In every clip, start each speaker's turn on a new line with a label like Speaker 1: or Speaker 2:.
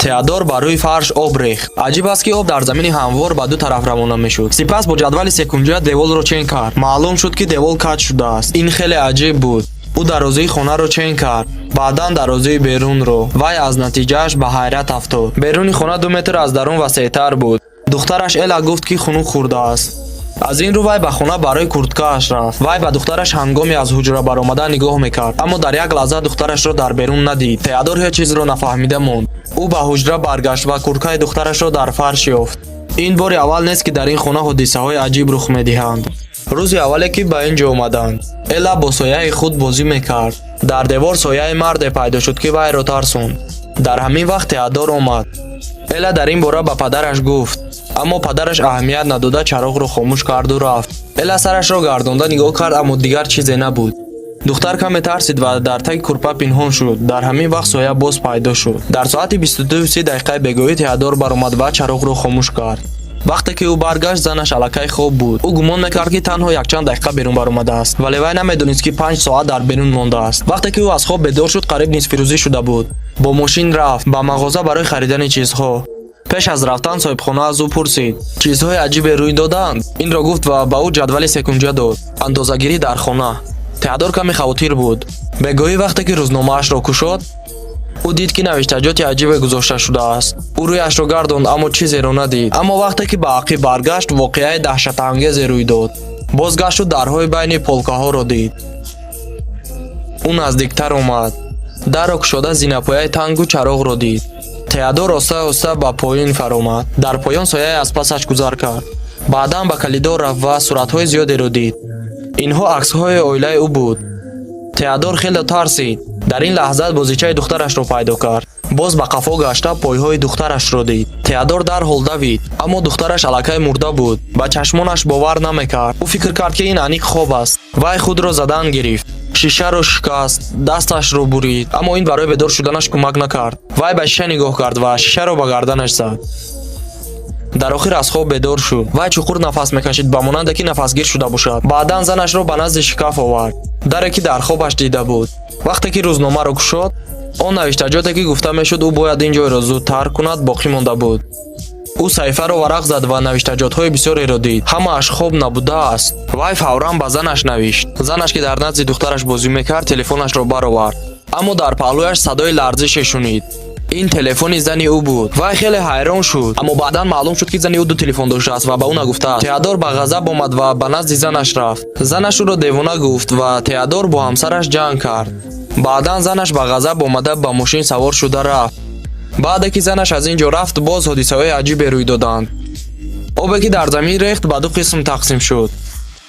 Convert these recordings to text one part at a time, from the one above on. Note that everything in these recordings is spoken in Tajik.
Speaker 1: Теодор ба рӯи фарш об рехт. Аҷиб аст, ки об дар замини ҳамвор ба ду тараф равона мешуд. Сипас бо ҷадвали секунҷия деволро чен кард. Маълум шуд, ки девол каҷ шудааст. Ин хеле аҷиб буд. Ӯ дарозии хонаро чен кард, баъдан дарозии берунро. Вай аз натиҷааш ба ҳайрат афтод. Беруни хона 2 метр аз дарун васеътар буд. Духтараш Эла гуфт, ки хунук хӯрдааст. Аз ин рӯ вай ба хона барои курткааш рафт. Вай ба духтараш ҳангоми аз ҳуҷра баромадан нигоҳ мекард, аммо дар як лаҳза духтарашро дар берун надид. Теодор ҳеҷ чизро нафаҳмида монд. Ӯ ба ҳуҷра баргашт ва курткаи духтарашро дар фарш ёфт. Ин бори аввал нест, ки дар ин хона ҳодисаҳои аҷиб рух медиҳанд. Рӯзи аввале, ки ба ин ҷо омаданд, Эла бо сояи худ бозӣ мекард. Дар девор сояи марде пайдо шуд, ки вайро тарсонд. Дар ҳамин вақт Теодор омад. Эла дар ин бора ба падараш гуфт, аммо падараш аҳамият надода, чароғро хомӯш карду рафт. Эла сарашро гардонда нигоҳ кард, аммо дигар чизе набуд. Духтар каме тарсид ва дар таги курпа пинҳон шуд. Дар ҳамин вақт соя боз пайдо шуд. Дар соати 22:30 дақиқаи бегоҳӣ Теодор баромад ва чароғро хомӯш кард. Вақте ки ӯ баргашт, занаш аллакай хоб буд. Ӯ гумон мекард, ки танҳо якчанд дақиқа берун баромадааст, вале вай намедонист, ки 5 соат дар берун мондааст. Вақте ки ӯ аз хоб бедор шуд, қариб нисфирӯзӣ шуда буд. Бо мошин рафт ба мағоза барои харидани чизҳо. Пеш аз рафтан соҳибхона аз ӯ пурсид: «Чизҳои аҷибе рӯй доданд?» Инро гуфт ва ба ӯ ҷадвали секунҷа дод. Андозагирӣ дар хона. Теодор каме хавотир буд. Бегоҳӣ, вақте ки рӯзномаашро кушод, ӯ дид, ки навиштаҷоти аҷибе гузошта шудааст. Ӯ рӯяшро гардонд, аммо чизеро надид. Аммо вақте ки ба ақиб баргашт, воқеаи даҳшатангезе рӯй дод. Бозгашту дарҳои байни полкаҳоро дид. Ӯ наздиктар омад, дарро кушода, зинапояи тангу чароғро дид. Теодор оста оста ба поён фаромад. Дар поён сояе аз пасаш гузар кард. Баъдан ба калидор рафт ва суратҳои зиёдеро дид. Инҳо аксҳои оилаи ӯ буд. Теодор хеле тарсид. Дар ин лаҳза бозичаи духтарашро пайдо кард. Боз ба қафо гашта, пойҳои духтарашро дид. Теодор дарҳол давид, аммо духтараш аллакай мурда буд. Ба чашмонаш бовар намекард. Ӯ фикр кард, ки ин аниқ хоб аст. Вай худро задан гирифт, шишаро шикаст, дасташро бурид, аммо ин барои бедор шуданаш кӯмак накард. Вай ба шиша нигоҳ кард ва шишаро ба гарданаш зад. Дар охир аз хоб бедор шуд. Вай чуқур нафас мекашид, ба монанде ки нафасгир шуда бошад. Баъдан занашро ба назди шкаф овард, даре ки дар хобаш дида буд. Вақте ки рӯзномаро кушод, он навиштаҷоте, ки гуфта мешуд, ӯ бояд ин ҷойро зуд тарк кунад, боқӣ монда буд. Ӯ саҳифаро варақ зад ва навиштаҷотҳои бисёреро дид. Ҳамааш хоб набудааст. Вай фавран ба занаш навишт. Занаш, ки дар назди духтараш бозӣ мекард, телефонашро баровард, аммо дар паҳлӯяш садои ларзише шунид. Ин телефони зани ӯ буд. Вай хеле ҳайрон шуд, аммо баъдан маълум шуд, ки зани ӯ ду телефон доштааст ва ба ӯ нагуфтааст. Теодор ба ғазаб омад ва ба назди занаш рафт. Занаш ӯро девона гуфт ва Теодор бо ҳамсараш ҷанг кард. Баъдан занаш ба ғазаб омада, ба мошин савор шуда рафт. Баъде ки занаш аз ин ҷо рафт, боз ҳодисаҳои аҷибе рӯй доданд. Обе, ки дар замин рехт, ба ду қисм тақсим шуд.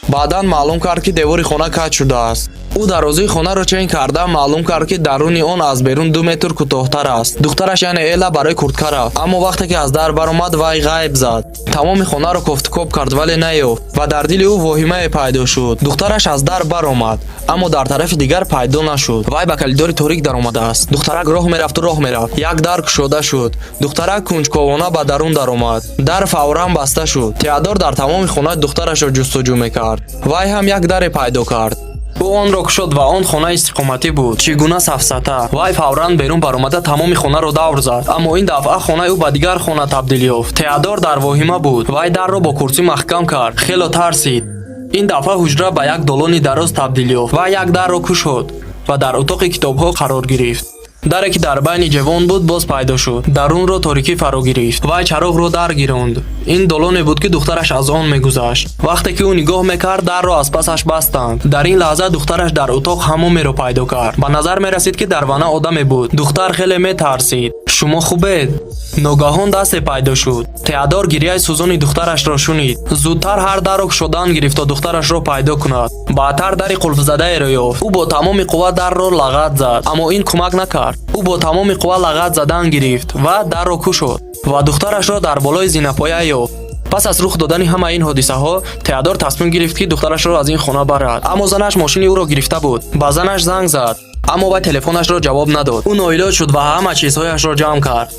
Speaker 1: Баъдан маълум кард, ки девори хона каҷ шудааст. Ӯ дарозии хонаро чен карда, маълум кард, ки даруни он аз берун 2 метр кӯтоҳтар аст. Духтараш, яъне Эла, барои куртка рафт, аммо вақте ки аз дар баромад, вай ғайб зад. Тамоми хонаро кофтукоб кард, вале наёфт ва дар дили ӯ воҳимае пайдо шуд. Духтараш аз дар баромад, аммо дар тарафи дигар пайдо нашуд. Вай ба калидори торик даромадааст. Духтарак роҳ мерафту роҳ мерафт. Як дар кушода шуд. Духтарак кунҷковона ба дарун даромад. Дар фавран баста шуд. Теодор дар тамоми хона духтарашро ҷустуҷӯ мекард. Вай ҳам як даре пайдо кард. Ӯ онро кушод ва он хонаи истиқоматӣ буд. Чӣ гуна сафсата! Вай фавран берун баромада, тамоми хонаро давр зад, аммо ин дафъа хонаи ӯ ба дигар хона табдил ёфт. Теодор дар воҳима буд. Вай дарро бо курсӣ маҳкам кард, хело тарсид. Ин дафъа ҳуҷра ба як долони дароз табдил ёфт. Вай як дарро кушод ва дар утоқи китобҳо қарор гирифт. Даре, ки дар байни ҷевон буд, боз пайдо шуд. Дарунро торикӣ фаро гирифт. Вай чароғро дар гиронд. Ин долоне буд, ки духтараш аз он мегузашт. Вақте ки ӯ нигоҳ мекард, дарро аз пасаш бастанд. Дар ин лаҳза духтараш дар утоқ ҳаммомеро пайдо кард. Ба назар мерасид, ки дар вана одаме буд. Духтар хеле метарсид. «Шумо хубед?» Ногаҳон дасте пайдо шуд. Теодор гирияи сӯзони духтарашро шунид. Зудтар ҳар дарро кушодан гирифт, то духтарашро пайдо кунад. Баъдтар дари қулфзадаеро ёфт. Ӯ бо тамоми қувва дарро лагад зад, аммо ин кӯмак накард. Ӯ бо тамоми қувва лагад задан гирифт ва дарро кушод ва духтарашро дар болои зинапоя ёфт. Пас аз рух додани ҳамаи ин ҳодисаҳо, Теодор тасмим гирифт, ки духтарашро аз ин хона барад, аммо занаш мошини ӯро гирифта буд. Ба занаш занг зад, аммо вай телефонашро ҷавоб надод. Ӯ ноилоҷ шуд ва ҳама чизҳояшро ҷамъ кард,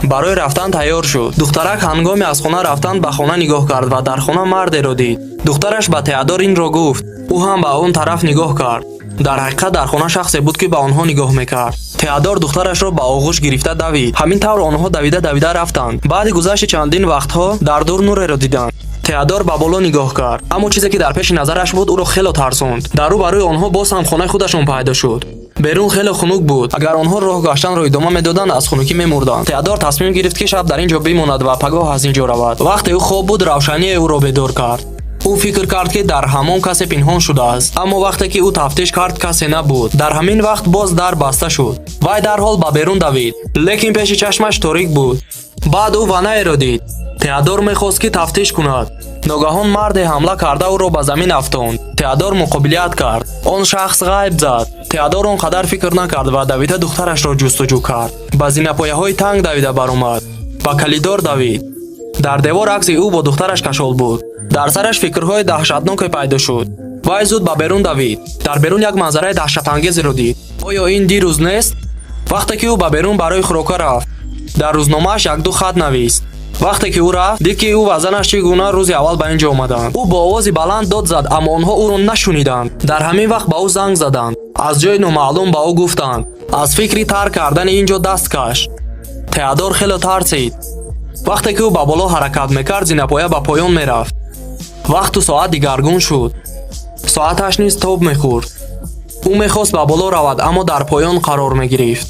Speaker 1: барои рафтан тайёр шуд. Духтарак ҳангоми аз хона рафтан ба хона нигоҳ кард ва дар хона мардеро дид. Духтараш ба Теодор инро гуфт. Ӯ ҳам ба он тараф нигоҳ кард. Дар ҳақиқат дар хона шахсе буд, ки ба онҳо нигоҳ мекард. Теодор духтарашро ба оғӯш гирифта давид. Ҳамин тавр онҳо давида давида рафтанд. Баъди гузашти чандин вақтҳо дар дур нуреро диданд. Теодор ба боло нигоҳ кард, аммо чизе, ки дар пеши назараш буд, ӯро хело тарсонд. Дар рӯ ба рӯи онҳо боз ҳам хонаи худашон пайдо шуд. Берун хеле хунук буд. Агар онҳо роҳ гаштанро идома медоданд, аз хунукӣ мемурданд. Теодор тасмим гирифт, ки шаб дар ин ҷо бимонад ва пагоҳ аз ин ҷо равад. Вақте ӯ хоб буд, равшание ӯро бедор кард. Ӯ фикр кард, ки дар ҳаммом касе пинҳон шудааст, аммо вақте ки ӯ тафтиш кард, касе набуд. Дар ҳамин вақт боз дар баста шуд. Вай дарҳол ба берун давид, лекин пеши чашмаш торик буд. Баъд ӯ ваннаеро дид. Теодор мехост, ки тафтиш кунад. Ногаҳон марде ҳамла карда, ӯро ба замин афтонд. Теодор муқобилият кард. Он шахс ғайб зад. Теодор он қадар фикр накард ва давида духтарашро ҷустуҷӯ кард. Ба зинапояҳои танг давида баромад, ба калидор давид. Дар девор акси ӯ бо духтараш кашол буд. Дар сараш фикрҳои даҳшатноке пайдо шуд. Вай зуд ба берун давид. Дар берун як манзараи даҳшатангезеро дид. Оё ин дирӯз нест? Вақте ки ӯ ба берун барои хӯрока рафт, дар рӯзномааш якду хат навист. Вақте ки ӯ рафт, дид, ки ӯ ва занаш чӣ гуна рӯзи аввал ба ин ҷо омаданд. Ӯ бо овози баланд дод зад, аммо онҳо ӯро нашуниданд. Дар ҳамин вақт ба ӯ занг заданд. Аз ҷои номаълум ба ӯ гуфтанд: «Аз фикри тарк кардани ин ҷо даст каш». Теодор хеле тарсид. Вақте ки ӯ ба боло ҳаракат мекард, зинапоя ба поён мерафт. Вақту соат дигаргун шуд. Соаташ низ тоб мехӯрд. Ӯ мехост ба боло равад, аммо дар поён қарор мегирифт.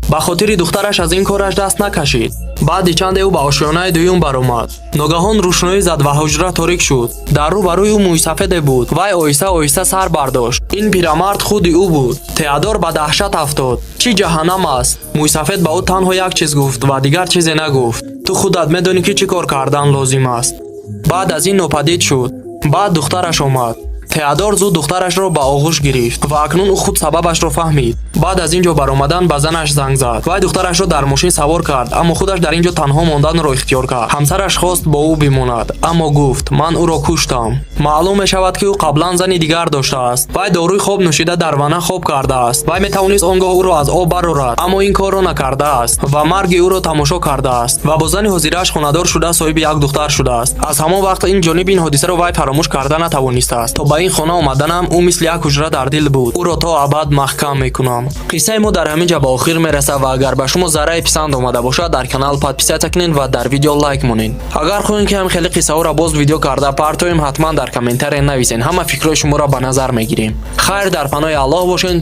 Speaker 1: Ба хотири духтараш аз ин кораш даст накашид. Баъди чанде ӯ ба ошёнаи дуюм баромад. Ногаҳон рӯшноӣ зад ва ҳуҷра торик шуд. Дар рӯ ба рӯи ӯ мӯйсафеде буд. Вай оҳиста оҳиста сар бардошт. Ин пирамард худи ӯ буд. Теодор ба даҳшат афтод. Чӣ ҷаҳаннам аст? Мӯйсафед ба ӯ танҳо як чиз гуфт ва дигар чизе нагуфт: «Ту худат медонӣ, ки чӣ кор кардан лозим аст». Баъд аз ин нопадид шуд. Баъд духтараш омад. Теодор зуд духтарашро ба оғӯш гирифт ва акнун ӯ худ сабабашро фаҳмид. Баъд аз ин ҷо баромадан ба занаш занг зад. Вай духтарашро дар мошин савор кард, аммо худаш дар ин ҷо танҳо монданро ихтиёр кард. Ҳамсараш хост бо ӯ бимонад, аммо гуфт: «Ман ӯро куштам». Маълум мешавад, ки ӯ қаблан зани дигар доштааст. Вай доруи хоб нӯшида, дар ванна хоб кардааст. Вай метавонист он гоҳ ӯро аз об барорад, аммо ин корро накардааст ва марги ӯро тамошо кардааст ва бо зани ҳозирааш хонадор шуда, соҳиби як духтар шудааст. Аз ҳамон вақт ин ҷониб ин ҳодисаро вай фаромӯш карда натавонистааст. То ба ин хона омаданам ӯ мисли як ҳуҷра дар дил буд. Ӯро то абад маҳкам мекунам. Қиссаи мо дар ҳамин ҷа ба охир мерасад ва агар ба шумо заррае писанд омада бошад, дар канал подписаться кунед ва дар видео лайк монед. Агар хоҳем, ки ҳам хеле қиссаҳоро боз видео карда партоем, ҳатман дар комментария нависен. Ҳама фикрҳои шуморо ба назар мегирем. Хайр, дар паноҳи Аллоҳ бошед.